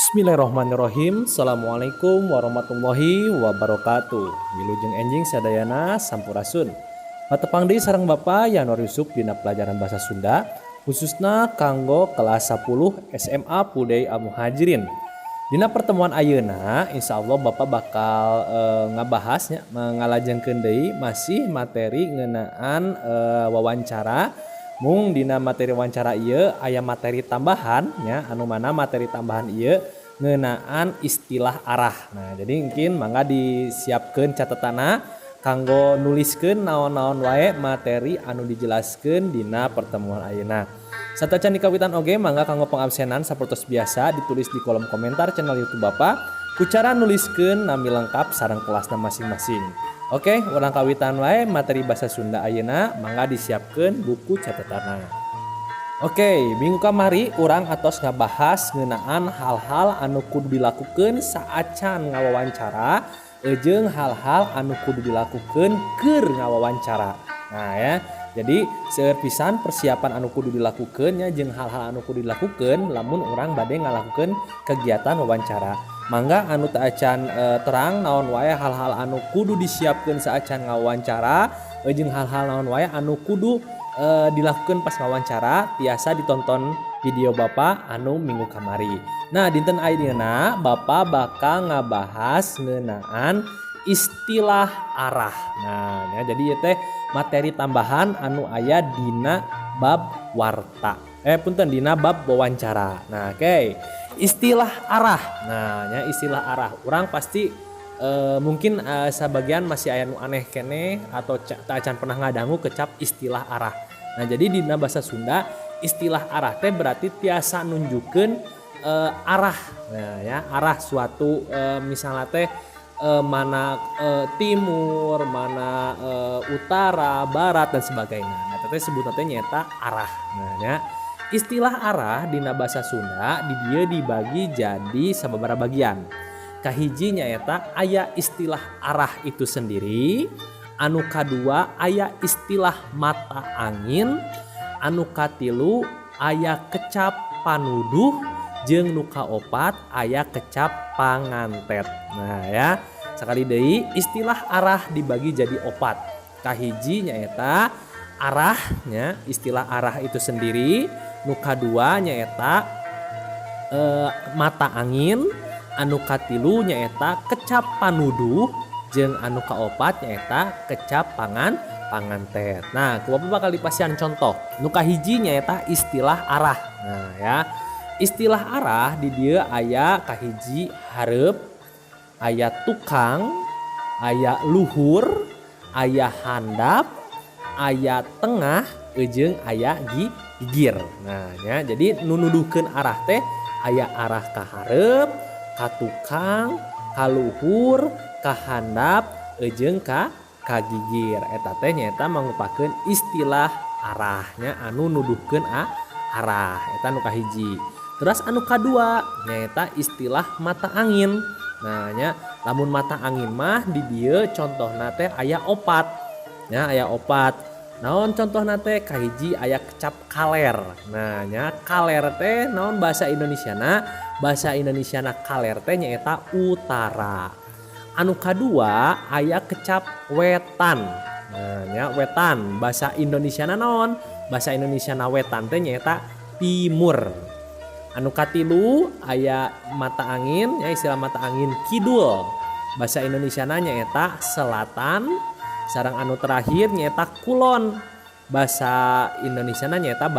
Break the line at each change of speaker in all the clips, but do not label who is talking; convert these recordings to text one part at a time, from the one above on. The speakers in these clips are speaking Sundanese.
Bismillahirrahmanirrahim. Assalamualaikum warahmatullahi wabarakatuh. Wilujeng enjing sadayana, sampurasun. Patepang deui sareng Bapak Yanwar Yusuf dina pelajaran bahasa Sunda, khususna kanggo kelas 10 SMA Pudei Al Muhajirin. Dina pertemuan ayeuna, insya Allah Bapak bakal ngabahasnya, ngalajengkeun deui masih materi ngeunaan wawancara. Mung dina materi wawancara ieu aya materi tambahan nya, anu mana materi tambahan ieu ngeunaan istilah arah. Nah, jadi mungkin mangga disiapkeun catatana kanggo nuliskeun naon-naon wae materi anu dijelaskeun dina pertemuan ayeuna. Satacan dikawitan oge, mangga kanggo pengabsenan sapertos biasa ditulis di kolom komentar channel YouTube Bapak ku cara nuliskeun nami lengkap sareng kelasna masing-masing. Oke, urang kawitan wae materi bahasa Sunda ayeuna, mangga disiapkeun buku catatana. Oke, minggu kamari urang atos ngabahas ngeunaan hal-hal anu kudu dilakukeun saacan ngawawancara jeung hal-hal anu kudu dilakukeun keur ngawawancara. Nah ya, jadi seueur pisan persiapan anu kudu dilakukeun nya, jeung hal-hal anu kudu dilakukeun lamun urang bade ngalakukeun kegiatan wawancara. Mangga anu teu acan terang naon wae hal-hal anu kudu disiapkeun saacan ngawawancara jeung hal-hal naon wae anu kudu dilakukan pas wawancara, tiasa ditonton video Bapak anu minggu kamari. Nah, dinten ayeuna Bapak bakal ngabahas ngeunaan istilah arah. Nah, ya, jadi ieu teh materi tambahan anu aya dina bab warta. Eh, punten, dina bab wawancara. Nah, oke. Okay. Istilah arah. Nah, ya, istilah arah. Urang pasti mungkin sebagian masih aya nu aneh keneh atau acan pernah ngadangu kecap istilah arah. Nah, jadi dina bahasa Sunda istilah arah teh berarti tiasa nunjukkeun arah. Nah, ya, arah suatu misalnya teh mana timur, mana utara, barat, dan sebagainya. Nah, teh sebutan teh nyaeta arah. Nah, ya, istilah arah dina bahasa Sunda di dieu dibagi jadi sababaraha bagian. Kahiji nyaeta aya istilah arah itu sendiri, anu kadua aya istilah mata angin, anu katilu aya kecap panuduh, jeung nu kaopat aya kecap pangantet. Nah ya, sekali deui, istilah arah dibagi jadi opat. Kahiji nyaeta arahnya, istilah arah itu sendiri, nu kadua nyaeta mata angin, anu katilu nyaeta kecap panuduh, jeung anu kaopat nyaeta kecap pangantet. Nah, ku Bapak bakal dipasihan contoh. Nu kahiji nyaeta istilah arah. Nah ya, istilah arah di dieu aya kahiji hareup, aya tukang, aya luhur, aya handap, aya tengah, jeung aya gigir. Nah ya, jadi nu nuduhkeun arah teh aya arah ka hareup, ka tukang, ka luhur, ka handap, jeung ka gigir. Eta teh nyaeta mangrupakeun istilah arahnya anu nuduhkeun arah. Eta nu kahiji. Terus anu kadua nyaeta istilah mata angin. Nah nya, lamun mata angin mah di dieu contohna teh aya opat. Nya, aya opat. Naon contohna teh? Kahiji aya kecap kaler. Nah nya, kaler teh naon bahasa Indonesiana? Bahasa Indonesiana kaler teh nyaeta utara. Anu kadua aya kecap wetan. Nah nya, wetan bahasa Indonesiana naon? Bahasa Indonesiana wetan teh nyaeta timur. Anu katilu aya mata angin ya, istilah mata angin kidul. Bahasa Indonesiana nyaeta selatan. Sareng anu terakhir nyaeta kulon. Bahasa Indonesiana nyaeta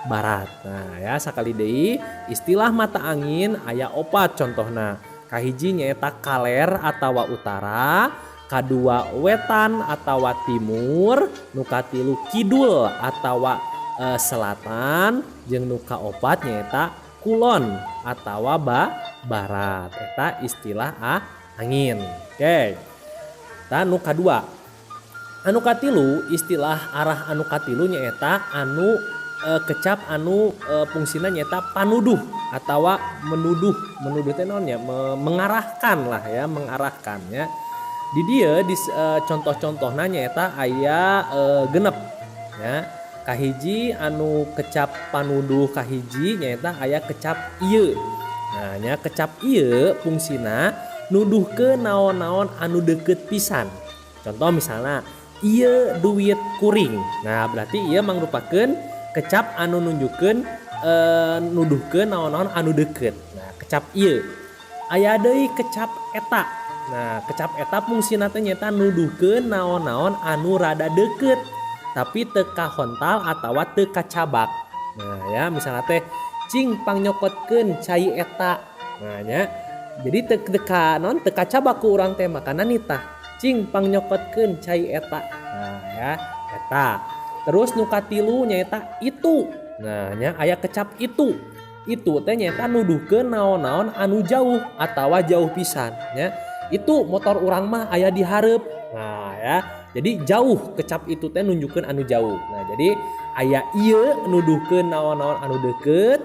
barat. Nah ya, sakali deui, istilah mata angin aya opat contohna. Kahiji nyaeta kaler atawa utara, kadua wetan atawa timur, nu katilu kidul atawa selatan, jeung nu kaopat nyaeta kulon atawa barat. Eta istilah angin. Oke. Tah, nu kadua. Anu katilu, istilah arah anu katilu nyaeta anu kecap anu fungsina nyaeta panuduh atawa menuduh. Menuduh teh naon ya? Mengarahkan lah ya, mengarahkan ya. Di dieu di contoh-contohna nyaeta aya genep ya. Kahiji anu kecap panuduh kahiji nyaeta aya kecap ieu. Nah nya, kecap ieu fungsina nuduhkeun naon-naon anu deket pisan. Contoh misalnya, "Ieu duit kuring." Nah, berarti ieu mangrupakeun kecap anu nunjukkeun nuduhkeun naon-naon anu deket. Nah, kecap ieu. Aya deui kecap eta. Nah, kecap eta fungsina teh nyaeta nuduhkeun naon-naon anu rada deket tapi teu kahontal atawa teu kacabak. Nah ya, misalnya teh, "Cing pangnyokotkeun cai eta." Nah nya, jadi teu teu ka naon, teu kacabak ku urang teh, makana nitah, "Cing pangnyokotkeun cai eta." Nah ya, eta. Terus nu katilu nyaeta itu. Nah nya, aya kecap itu. Itu teh nyaeta nuduhkeun naon-naon anu jauh atawa jauh pisan nya. "Itu motor urang mah aya di hareup." Nah ya, jadi jauh, kecap itu teh nunjukkeun anu jauh. Nah, jadi aya ieu nuduhkeun naon-naon anu deket,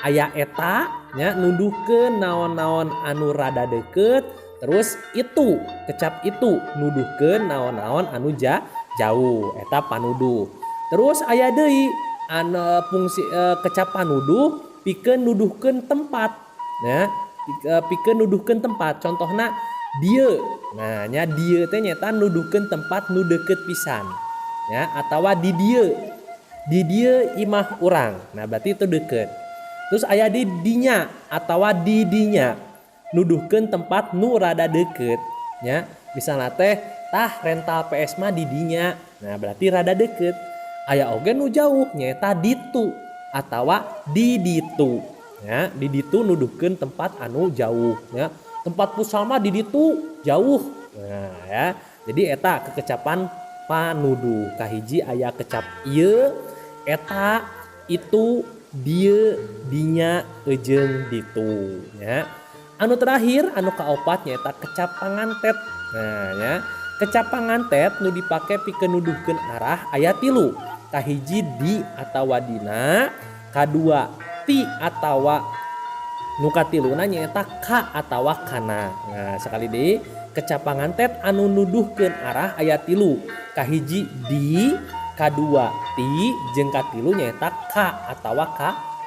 aya eta nya nuduhkeun naon-naon anu rada deket, terus itu, kecap itu nuduhkeun naon-naon anu jauh. Eta panuduh. Terus aya deui anu fungsi kecap panuduh pikeun nuduhkeun tempat ya, pikeun nuduhkeun tempat, contohna dieu. Nah nya, dieu teh nyaeta nuduhkeun tempat nu deket pisan ya, atawa di dieu, "Di dieu imah urang." Nah, berarti itu deket. Terus aya di dinya atawa di dinya, nuduhkeun tempat nu rada deket ya. Misalnya teh, "Tah, rental PS mah di dinya." Nah, berarti rada deket. Aya oge nu jauh, nyaeta ditu atawa di ditu ya. Di ditu nuduhkeun tempat anu jauh ya. "Tempat futsal mah di ditu, jauh." Nah ya, jadi eta kekecapan panuduh. Kahiji aya kecap ieu, eta, itu, dieu, dinya, jeung ditu ya. Anu terakhir, anu kaopat, nyaeta kecap pangantet. Nah ya, kecap pangantet nu dipake pikeun nuduhkeun arah aya tilu. Kahiji di atawa dina, kadua ti, atawa nu katiluna nyaeta ka atawa kana. Nah, sekali deui, kecap pangantet anu nuduhkeun arah aya tilu. Kahiji di, kadua ti, jeung katilu nyaeta ka atawa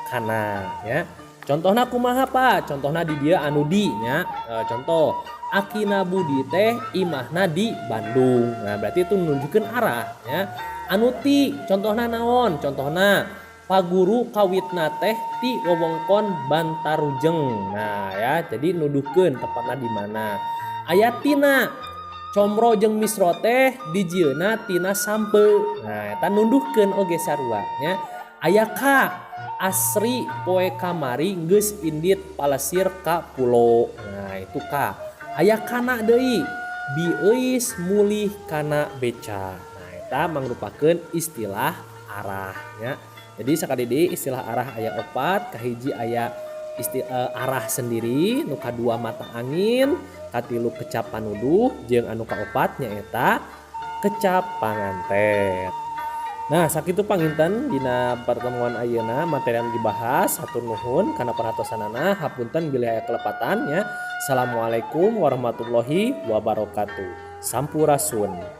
kana ya. Contohna kumaha, Pak? Contohna di dieu anu di nya. Contoh, "Akina Budi teh imahna di Bandung." Nah, berarti itu menunjukkan arah ya. Anu ti contohna naon? Contohna, "Paguru kawitna teh ti wewengkon Bantarujeng." Nah ya, jadi nuduhkeun tempatna di mana. Aya tina, "Comro jeung Misro teh dijieunna tina sampeu." Nah, eta nunduhkeun oge sarua nya. Aya ka, "Asri poe kamari geus indit palesir ka pulo." Nah, itu ka. Aya kana deui, "Bi Euis mulih kana beca." Nah, eta mangrupakeun istilah arah nya. Jadi sakali deui, istilah arah aya opat. Kahiji aya arah sendiri, nu kadua mata angin, katilu kecap panuduh, jeung anu kaopat nyaeta kecap pangantet. Nah, sakitu panginten dina pertemuan ayeuna materi anu dibahas. Hatur nuhun kana perhatosanana, hapunten bilih aya kelepatan ya. Assalamualaikum warahmatullahi wabarakatuh. Sampurasun.